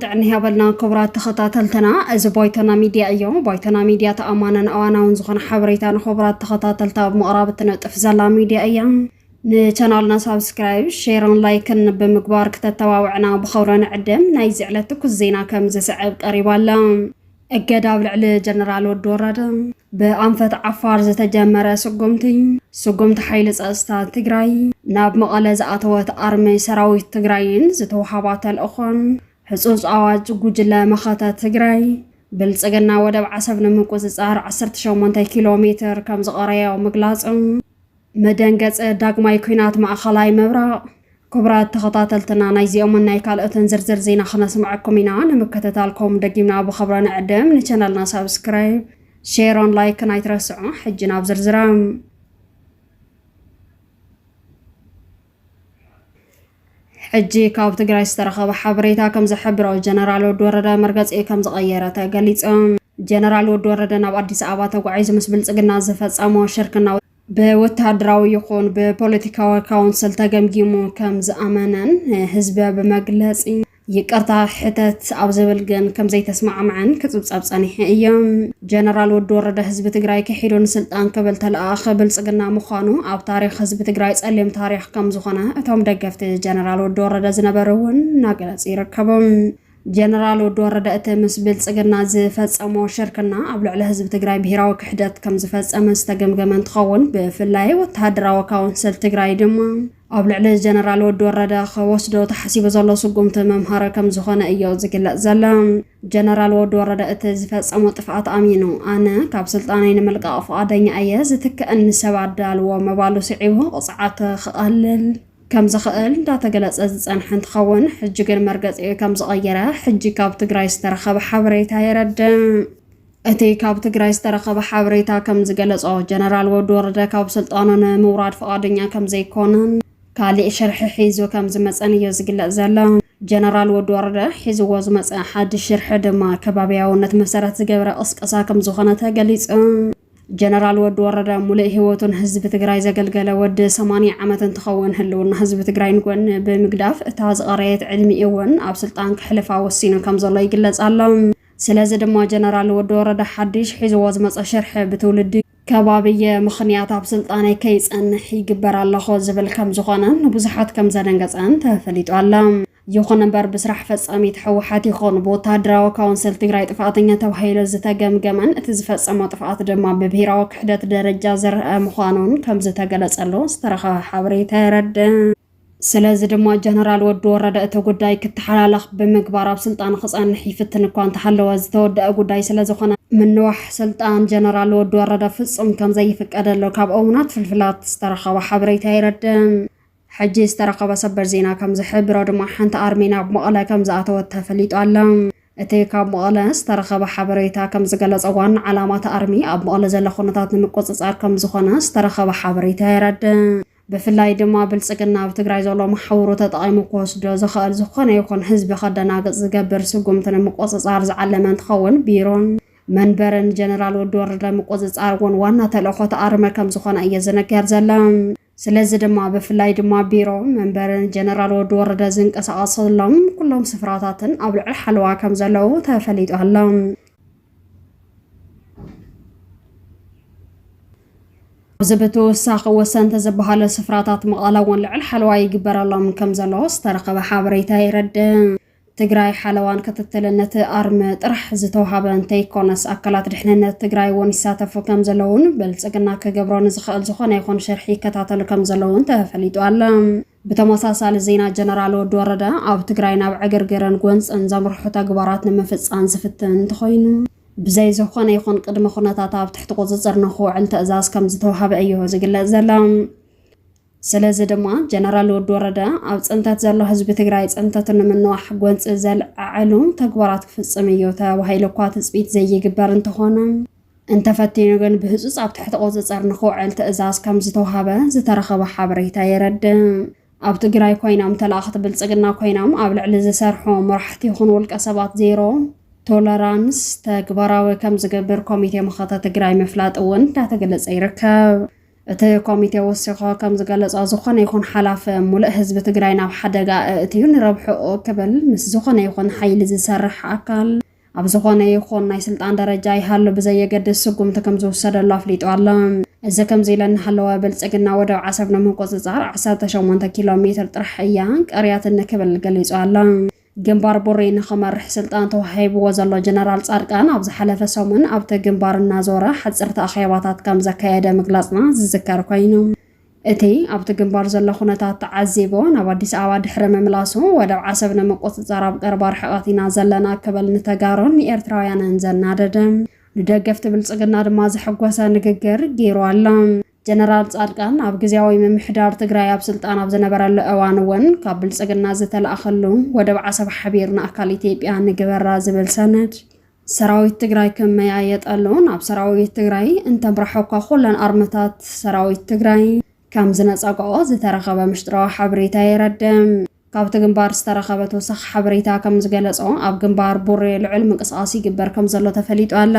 ጥዕና ይሃበልና ክቡራት ተኸታተልትና፣ እዚ ባይቶና ሚድያ እዩ። ባይቶና ሚድያ ተኣማንን እዋናውን ዝኾነ ሓበሬታ ንክቡራት ተኸታተልታ ኣብ ምቕራብ እትነጥፍ ዘላ ሚድያ እያ። ንቻናልና ሳብስክራይብ፣ ሼርን ላይክን ብምግባር ክተተባብዕና ብኽብሪ ንዕድም። ናይዚ ዕለት ትኩስ ዜና ከም ዝስዕብ ቀሪባ ኣላ። እገዳ ኣብ ልዕሊ ጀነራል ወዲ ወረደ። ብኣንፈት ዓፋር ዝተጀመረ ስጉምቲ። ስጉምቲ ሓይሊ ጸጥታ ትግራይ ናብ መቐለ ዝኣተወት ኣርሚ ሰራዊት ትግራይን ዝተውሃባ ተልእኾን ህጹጽ ኣዋጅ ጉጅለ መኸተ ትግራይ ብልጽግና ወደብ ዓሰብ ንምቁጽጻር ዓሰርተ ሸሞንተ ኪሎ ሜትር ከም ዝቐረዮ ምግላጹ። መደንገጸ ዳግማይ ኲናት ማእኸላይ ምብራቕ። ክቡራት ተኸታተልትና፣ ናይዚኦምን ናይ ካልኦትን ዝርዝር ዜና ክነስምዐኩም ኢና። ንምክትታልኩም ደጊምና ብኽብሪ ንዕድም። ንቻናልና ሳብስክራይብ፣ ሼርን ላይክን ኣይትረስዑ። ሕጂ ናብ ዝርዝራ። ሕጂ ካብ ትግራይ ዝተረኸበ ሓበሬታ ከም ዝሕብሮ፣ ጀነራል ወዲ ወረደ መርገጺ ከም ዝቐየረ ተገሊጹ። ጀነራል ወዲ ወረደ ናብ ኣዲስ ኣበባ ተጓዒዙ ምስ ብልጽግና ዝፈጸሞ ሽርክና ብወተሃደራዊ ይኹን ብፖለቲካዊ ካውንስል ተገምጊሙ ከም ዝኣመነን ንህዝቢ ብመግለጺ ይቅርታ ሕተት ኣብ ዝብል ግን ከም ዘይተስማዕምዐን ክጽብጸብ ጸኒሑ እዩ። ጀነራል ወዲ ወረደ ህዝቢ ትግራይ ክሒዱ ንስልጣን ክብል ተለኣኸ ብልጽግና ምዃኑ ኣብ ታሪኽ ህዝቢ ትግራይ ጸሊም ታሪኽ ከም ዝኾነ እቶም ደገፍቲ ጀነራል ወዲ ወረደ ዝነበሩ እውን እናገለጹ ይርከቡ። ጀነራል ወዲ ወረደ እቲ ምስ ብልጽግና ዝፈጸሞ ሽርክና ኣብ ልዕሊ ህዝቢ ትግራይ ብሄራዊ ክሕደት ከም ዝፈጸመ ዝተገምገመ እንትኸውን፣ ብፍላይ ወተሃደራዊ ካውንስል ትግራይ ድማ ኣብ ልዕሊ ጀነራል ወዲ ወረደ ክወስዶ ተሓሲቡ ዘሎ ስጉምቲ መምሃሪ ከም ዝኾነ እዩ ዝግለጽ ዘሎ። ጀነራል ወዲ ወረደ እቲ ዝፈጸሞ ጥፍኣት ኣሚኑ፣ ኣነ ካብ ስልጣነይ ንምልቃቕ ፍቓደኛ እየ፣ ዝትክእኒ ሰብ ኣዳልዎ ምባሉ ስዒቡ ቅፅዓት ክቐልል ከም ዝኽእል እንዳተገለጸ ዝጸንሐ እንትኸውን፣ ሕጂ ግን መርገጺኡ ከም ዝቐየረ ሕጂ ካብ ትግራይ ዝተረኸበ ሓበሬታ የረድእ። እቲ ካብ ትግራይ ዝተረኸበ ሓበሬታ ከም ዝገለጾ፣ ጀነራል ወዲ ወረደ ካብ ስልጣኑ ንምውራድ ፍቓደኛ ከም ዘይኮነን ካሊእ ሽርሒ ሒዙ ከም ዝመጸን እዩ ዝግለጽ ዘሎ። ጀነራል ወዲ ወረደ ሒዝዎ ዝመጸ ሓድሽ ሽርሒ ድማ ከባቢያውነት መሰረት ዝገበረ ቅስቀሳ ከም ዝኾነ ተገሊጹ። ጀነራል ወዲ ወረደ ሙሉእ ህይወቱ ንህዝቢ ትግራይ ዘገልገለ ወዲ ሰማንያ ዓመት እንትኸውን፣ ህልውና ህዝቢ ትግራይ ንጎኒ ብምግዳፍ እታ ዝቐረየት ዕድሚኡ እውን ኣብ ስልጣን ከሕልፋ ወሲኑ ከም ዘሎ ይግለጽ ኣሎ። ስለዚ ድማ ጀነራል ወዲ ወረደ ሓድሽ ሒዝዎ ዝመጸ ሽርሒ ብትውልዲ ከባብየ ምኽንያት ኣብ ስልጣነይ ከይጸንሕ ይግበር ኣለኹ ዝብል ከም ዝኾነን ንብዙሓት ከም ዘደንገጸን ተፈሊጡ ኣሎ። ይኹን እምበር ብስራሕ ፈጻሚት ህወሓት ይኹን ብወተሃደራዊ ካውንስል ትግራይ ጥፍኣተኛ ተባሂሉ ዝተገምገመን እቲ ዝፈጸሞ ጥፍኣት ድማ ብብሄራዊ ክሕደት ደረጃ ዝረኣ ምዃኑን ከም ዝተገለጸሉ ዝተረኸበ ሓበሬታ የረድእ። ስለዚ ድማ ጀነራል ወዲ ወረደ እቲ ጉዳይ ክተሓላለኽ ብምግባር ኣብ ስልጣን ክጸንሕ ይፍትን እኳ እንተሃለወ፣ ዝተወደአ ጉዳይ ስለዝኾነ ምንዋሕ ስልጣን ጀነራል ወዲ ወረደ ፍጹም ከም ዘይፍቀደሉ ካብ እሙናት ፍልፍላት ዝተረኸበ ሓበሬታ የረድእ። ሕጂ ዝተረኸበ ሰበር ዜና ከም ዝሕብሮ ድማ ሓንቲ ኣርሚ ናብ መቐለ ከም ዝኣተወት ተፈሊጡ ኣሎ። እቲ ካብ መቐለ ዝተረኸበ ሓበሬታ ከም ዝገለጸ ዋና ዓላማ እቲ ኣርሚ ኣብ መቐለ ዘሎ ኩነታት ንምቁጽጻር ከም ዝኾነ ዝተረኸበ ሓበሬታ የረድእ። ብፍላይ ድማ ብልጽግና ኣብ ትግራይ ዘሎ መሓውሩ ተጠቒሙ ክወስዶ ዝኽእል ዝኾነ ይኹን ህዝቢ ከደናግጽ ዝገብር ስጉምቲ ንምቁጽጻር ዝዓለመ እንትኸውን ቢሮን መንበርን ጀነራል ወዲ ወረደ ምቁጽጻር እውን ዋና ተልእኾ እቲ ኣርሚ ከም ዝኾነ እየ ዝነገር ዘሎ። ስለዚ ድማ ብፍላይ ድማ ቢሮ መንበርን ጀነራል ወዲ ወረደ ዝንቀሳቐሰሎም ኩሎም ስፍራታትን ኣብ ልዕሊ ሓለዋ ከም ዘለዉ ተፈሊጡ ኣሎ። ኣብዚ ብተወሳኺ ወሰንቲ ዝበሃሉ ስፍራታት መቐለ እውን ልዕሊ ሓለዋ ይግበረሎም ከም ዘሎ ዝተረኸበ ሓበሬታ የረድእ። ትግራይ ሓለዋን ክትትልን ነቲ ኣርሚ ጥራሕ ዝተውሃበ እንተይኮነስ፣ ኣካላት ድሕንነት ትግራይ እውን ይሳተፉ ከም ዘለውን ብልጽግና ክገብሮ ንዝኽእል ዝኾነ ይኹን ሽርሒ ይከታተሉ ከም ዘለውን ተፈሊጡ ኣሎ። ብተመሳሳሊ ዜና፣ ጀነራል ወዲ ወረደ ኣብ ትግራይ ናብ ዕግርግርን ጎንፅን ዘምርሑ ተግባራት ንምፍፃም ዝፍትን እንተኾይኑ፣ ብዘይ ዝኾነ ይኹን ቅድመ ኩነታት ኣብ ትሕቲ ቁፅፅር ንክውዕል ትእዛዝ ከም ዝተውሃበ እዩ ዝግለጽ ዘሎ። ስለዚ ድማ ጀነራል ወዲ ወረደ ኣብ ፅንተት ዘሎ ህዝቢ ትግራይ ፅንተቱ ንምንዋሕ ጎንፂ ዘልዓዕሉ ተግባራት ክፍፅም እዩ ተባሂሉ እኳ ትፅቢት ዘይግበር እንተኾነ፣ እንተፈቲኑ ግን ብህፁፅ ኣብ ትሕቲ ቁፅፅር ንክውዕል ትእዛዝ ከም ዝተውሃበ ዝተረኸበ ሓበሬታ የረድእ። ኣብ ትግራይ ኮይኖም ተላእኽቲ ብልፅግና ኮይኖም ኣብ ልዕሊ ዝሰርሑ መራሕቲ ይኹን ውልቀ ሰባት ዜሮ ቶለራንስ ተግባራዊ ከም ዝገብር ኮሚቴ መኸተ ትግራይ ምፍላጥ እውን እንዳተገለጸ ይርከብ። እቲ ኮሚቴ ወሲኾ ከም ዝገለጾ፣ ዝኾነ ይኹን ሓላፊ ሙሉእ ህዝቢ ትግራይ ናብ ሓደጋ እእትዩ ንረብሕኡ ክብል ምስ ዝኾነ ይኹን ሓይሊ ዝሰርሕ ኣካል ኣብ ዝኾነ ይኹን ናይ ስልጣን ደረጃ ይሃሉ ብዘየገድስ ስጉምቲ ከም ዝውሰደሉ ኣፍሊጡ ኣሎ። እዚ ከምዚ ኢለ እናሃለወ፣ ብልጽግና ወደብ ዓሰብ ንምቁጽጻር ዓሰርተ ሸሞንተ ኪሎ ሜትር ጥራሕ እያ ቀርያትኒ ክብል ገሊጹ ኣሎ። ግንባር ቡሬ ንኽመርሕ ስልጣን ተዋሂብዎ ዘሎ ጀነራል ጻድቃን ኣብ ዝሓለፈ ሰሙን ኣብቲ ግንባር እናዞረ ሓጽርቲ ኣኼባታት ከም ዘካየደ ምግላጽና ዝዝከር ኮይኑ፣ እቲ ኣብቲ ግንባር ዘሎ ኩነታት ተዓዚቡ ናብ ኣዲስ ኣበባ ድሕሪ ምምላሱ፣ ወደብ ዓሰብ ንምቁጽጻር ኣብ ቀረባ ርሕቀት ኢና ዘለና ክብል ንተጋሩን ንኤርትራውያንን ዘናደደ፣ ንደገፍቲ ብልጽግና ድማ ዘሐጎሰ ንግግር ገይሩ ኣሎ። ጀነራል ጻድቃን ኣብ ግዝያዊ ምምሕዳር ትግራይ ኣብ ስልጣን ኣብ ዝነበረሉ እዋን እውን ካብ ብልጽግና ዝተላእኸሉ ወደብ ዓሰብ ሓቢርና ኣካል ኢትዮጵያ ንግበራ ዝብል ሰነድ ሰራዊት ትግራይ ክመያየጠሉ ናብ ሰራዊት ትግራይ እንተምርሐኳ፣ ኩለን ኣርምታት ሰራዊት ትግራይ ከም ዝነጸግኦ ዝተረኸበ ምሽጥራዊ ሓበሬታ የረድእ። ካብቲ ግንባር ዝተረኸበ ተወሳኺ ሓበሬታ ከም ዝገለጾ፣ ኣብ ግንባር ቡሬ ልዑል ምንቅስቃስ ይግበር ከም ዘሎ ተፈሊጡ ኣሎ።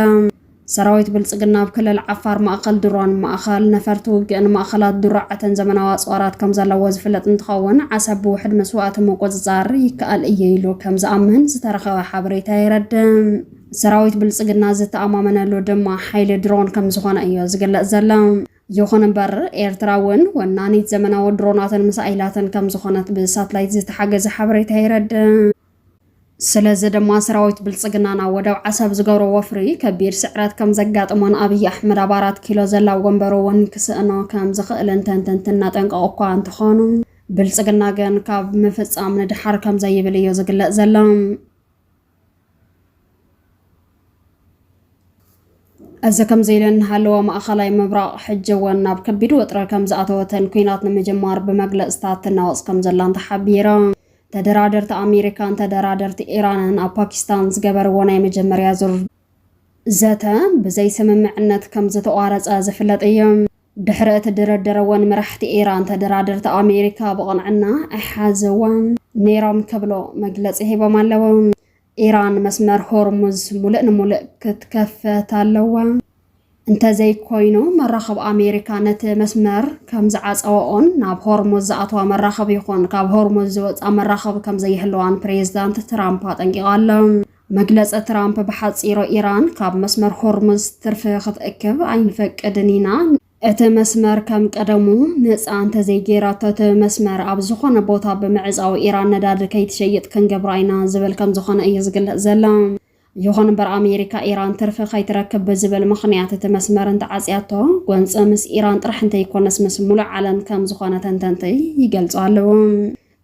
ሰራዊት ብልጽግና ኣብ ክልል ዓፋር ማእከል ድሮን፣ ማእከል ነፈርቲ ውግእን ማእከላት ድሩዓትን ዘመናዊ ኣጽዋራት ከም ዘለዎ ዝፍለጥ እንትኸውን፣ ዓሰብ ብውሕድ መስዋእቲ ምቁጽጻር ይከኣል እዩ ኢሉ ከም ዝኣምን ዝተረኸበ ሓበሬታ የረድእ። ሰራዊት ብልጽግና ዝተኣማመነሉ ድማ ሓይሊ ድሮን ከም ዝኾነ እዩ ዝግለጽ ዘሎ። ይኹን እምበር፣ ኤርትራ እውን ወናኒት ዘመናዊ ድሮናትን ሚሳይላትን ከም ዝኾነት ብሳትላይት ዝተሓገዘ ሓበሬታ የረድእ። ስለዚ ድማ ሰራዊት ብልጽግና ናብ ወደብ ዓሰብ ዝገብሮ ወፍሪ ከቢድ ስዕረት ከም ዘጋጥሞን ኣብይ ኣሕመድ ኣብ ኣራት ኪሎ ዘላጎ እምበሩ እውን ክስእኖ ከም ዝኽእልን ተንተንቲ እናጠንቀቑ እኳ እንተኾኑ፣ ብልጽግና ግን ካብ ምፍጻም ንድሓር ከም ዘይብል እዩ ዝግለጽ ዘሎ። እዚ ከምዚ ኢሉ እናሃለወ፣ ማእኸላይ ምብራቕ ሕጂ እውን ናብ ከቢድ ወጥሪ ከም ዝኣተወትን ኲናት ንምጅማር ብመግለጽታት ትናወጽ ከም ዘላን ተሓቢሩ። ተደራደርቲ ኣሜሪካን ተደራደርቲ ኢራንን ኣብ ፓኪስታን ዝገበርዎ ናይ መጀመርያ ዙር ዘተ ብዘይ ስምምዕነት ከም ዝተቋረጸ ዝፍለጥ እዩ። ድሕሪ እቲ ድርድር እውን፣ መራሕቲ ኢራን ተደራደርቲ ኣሜሪካ ብቕንዕና ኣይሓዘዋን ነይሮም ክብሉ መግለጺ ሂቦም ኣለዉ። ኢራን መስመር ሆርሙዝ ሙሉእ ንሙሉእ ክትከፈት ኣለዋ፣ እንተዘይኮይኑ መራኸብ ኣሜሪካ ነቲ መስመር ከም ዝዓጸወኦን ናብ ሆርሙዝ ዝኣትዋ መራኸብ ይኹን ካብ ሆርሙዝ ዝወጻ መራኸብ ከም ዘይህልዋን ፕሬዝዳንት ትራምፕ ኣጠንቂቑ ኣሎ። መግለጺ ትራምፕ ብሓጺሩ፣ ኢራን ካብ መስመር ሆርሙዝ ትርፊ ክትእክብ ኣይንፈቅድን ኢና፣ እቲ መስመር ከም ቀደሙ ነጻ እንተዘይገይራቶ፣ እቲ መስመር ኣብ ዝኾነ ቦታ ብምዕጻው ኢራን ነዳዲ ከይትሸይጥ ክንገብራ ኢና ዝብል ከም ዝኾነ እዩ ዝግለጽ ዘሎ። ይኹን እምበር፣ ኣሜሪካ ኢራን ትርፊ ከይትረክብ ብዝብል ምኽንያት እቲ መስመር እንተዓጽያቶ፣ ጎንፂ ምስ ኢራን ጥራሕ እንተይኮነስ ምስ ሙሉእ ዓለም ከም ዝኾነ ተንተንቲ ይገልጹ ኣለዉ።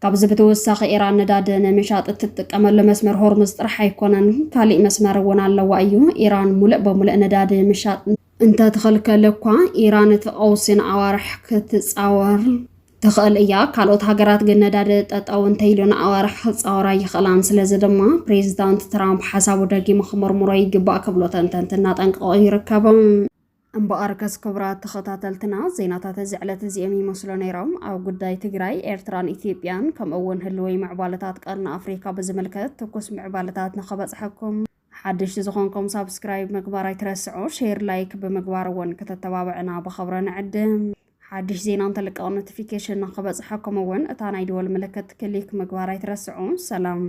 ካብዚ ብተወሳኺ፣ ኢራን ነዳዲ ንምሻጥ እትጥቀመሉ መስመር ሆርሙዝ ጥራሕ ኣይኮነን፣ ካሊእ መስመር እውን ኣለዋ እዩ። ኢራን ሙሉእ በሙሉእ ነዳዲ ምሻጥ እንተትኽልከል እኳ፣ ኢራን እቲ ቀውሲ ንኣዋርሕ ክትጻወር ትኽእል እያ። ካልኦት ሃገራት ግን ነዳዲ ጠጠው እንተኢሉ ንኣዋርሕ ክጻወራ ይኽእላን። ስለዚ ድማ ፕሬዚዳንት ትራምፕ ሓሳቡ ደጊሙ ክምርምሮ ይግባእ ክብሉ ተንተንቲ እናጠንቀቑ ይርከቡ። እምበኣርከስ ክቡራት ተኸታተልትና፣ ዜናታት እዚ ዕለት እዚኦም ይመስሉ ነይሮም። ኣብ ጉዳይ ትግራይ፣ ኤርትራን ኢትዮጵያን፣ ከምኡ እውን ህልወይ ምዕባለታት ቀርኒ ኣፍሪካ ብዝምልከት ትኩስ ምዕባለታት ንኸበጽሐኩም፣ ሓደሽቲ ዝኾንኩም ሳብስክራይብ ምግባር ኣይትረስዑ። ሼር፣ ላይክ ብምግባር እውን ከተተባብዑና ብኽብሪ ንዕድም። ሓድሽ ዜና እንተልቀቕ ኖቲፊኬሽን ንኸበጽሐኩም እውን እታ ናይ ደወል ምልክት ክሊክ ምግባር ኣይትረስዑ። ሰላም።